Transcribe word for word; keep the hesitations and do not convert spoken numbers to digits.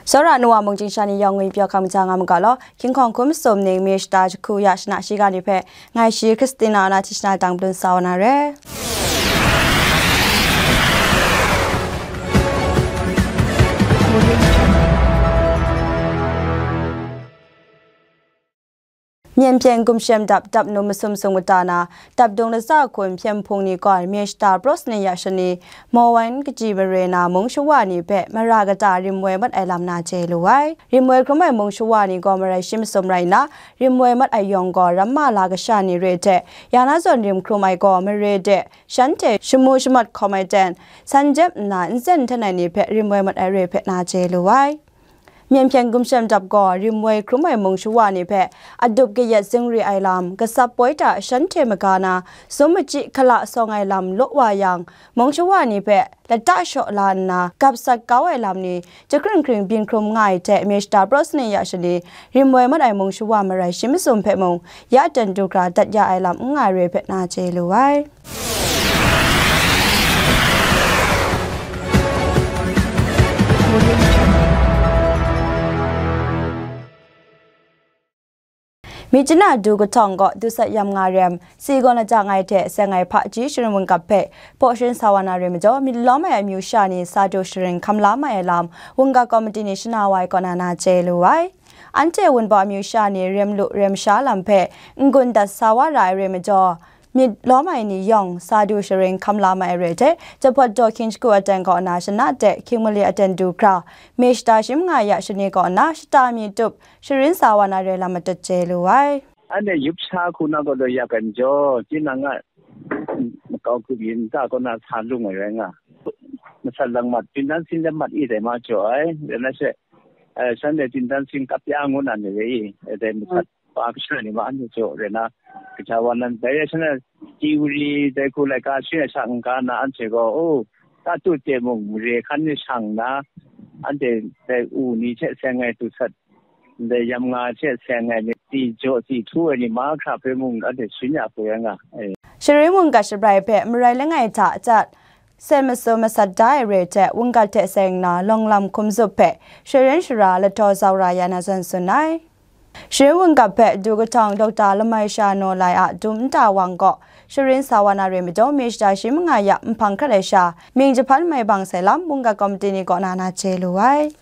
Tsawra nu wa mung chying sha ni yawng ngwi pyaw hkam ja nga mu ga law, hkying hkawng hkum sum ning mi shata jahku ya shana shiga ni hpe, ngai shi Christina na hti shana dang balun sa wa na re. Myen hpyen gumshem dap dap nu masum sung mata na, dap dung latsa hkun hpyen hpung ni gaw mi shata praw sanit ya shani, Mawan kaji mare na mung shawa ni hpe mara kata rim woi mat ai lam na chye lu ai. Rim woi hkrum ai mung shawa ni gaw marai shi masum rai nna, rim woi mat ai yawng gaw ramma la kasha ni re hte, ya na zawn rim hkrum ai gaw mare de, shanhte shamu shamat hkawm ai ten, san jep nna nsen hten ai ni hpe rim woi mat ai re hpe na chye lu ai. Myen hpyen gumshem dap gaw rim woi hkrum ai mung shawa ni hpe adup kayat zingri ai lam, gasap poi ta shanhte maga na, sum machyi hkala sawng ai lam law wa yang, mung shawa ni hpe lata shaw la nna gap sat kau ai lam ni, jahkring hkring byin hkrum nga ai hte mi shata praw sanit ya shani, rim woi mat ai mung shawa marai shi masum hpe mung, ya ten du hkra dat ya ai lam n nga ai re hpe na chye lu ai. Myitkyina du kahtawng gaw dusat yam nga rem, si gaw lajang ai hte seng ai hpaji sharin wunggap hpe hpaw sharin sa wa na re majaw, myit lawm ai amyu sha ni sa du sharin hkam la mai ai lam, wunggap komiti ni shana wa ai kaw na na chye lu ai. Anhte wunpawng amyu sha ni rem lu rem sha lam hpe n-gun dat sa wa ra ai re majaw, myit lawm ai ni yawng sa du sharin hkam la mai ai re hte, Jahpawt daw hkying shagu aten kaw na shana de hkying mali aten du hkra, mi shata shi manga ya shani kaw na shata mi tup sharin sa wa na re lam madat chye lu ai. Anhte yup sha hku na gaw daw yak ai majaw, tinang a makau grup yin nta kaw na sa lung ai rai nga. Masat lang mat, pyin dan sin dan mat i dai ma jaw ai, rai na she, eh, shanhte pyin dan sin kap ya ngu na ni rai i, eh, dai masat pa kasha ni ma anhte jaw rai na, kaja wa nan dai rai shanhte, tiwri dai hku laika shi ai sha n ga na anhte gaw, o, tatu te mung mare hkan ni shang nna, anhte dai u ni hte seng ai dusat, ndai yam nga hte seng ai myit, tsi jaw tsi htu ai ni mahkra hpe mung anhte sharin ya hku rai nga ai. Sharin wunggap shabrai hpe marai langai hta chyat, sen masum masat da ai re hte wunggap hte seng nna lawng lam hkum zup hpe sharin shara lahtaw zau ra ya na zawn tsun ai. Sharin wunggap hpe du kahtawng Dokta Lamai Sha Naw Lai a dum nta wang gaw sharin sa wa na re majaw, mi shata shi manga ya nhpang hkrat ai sha, mying jahpan mai bang sai lam wunggap komiti ni kaw na na chye lu ai.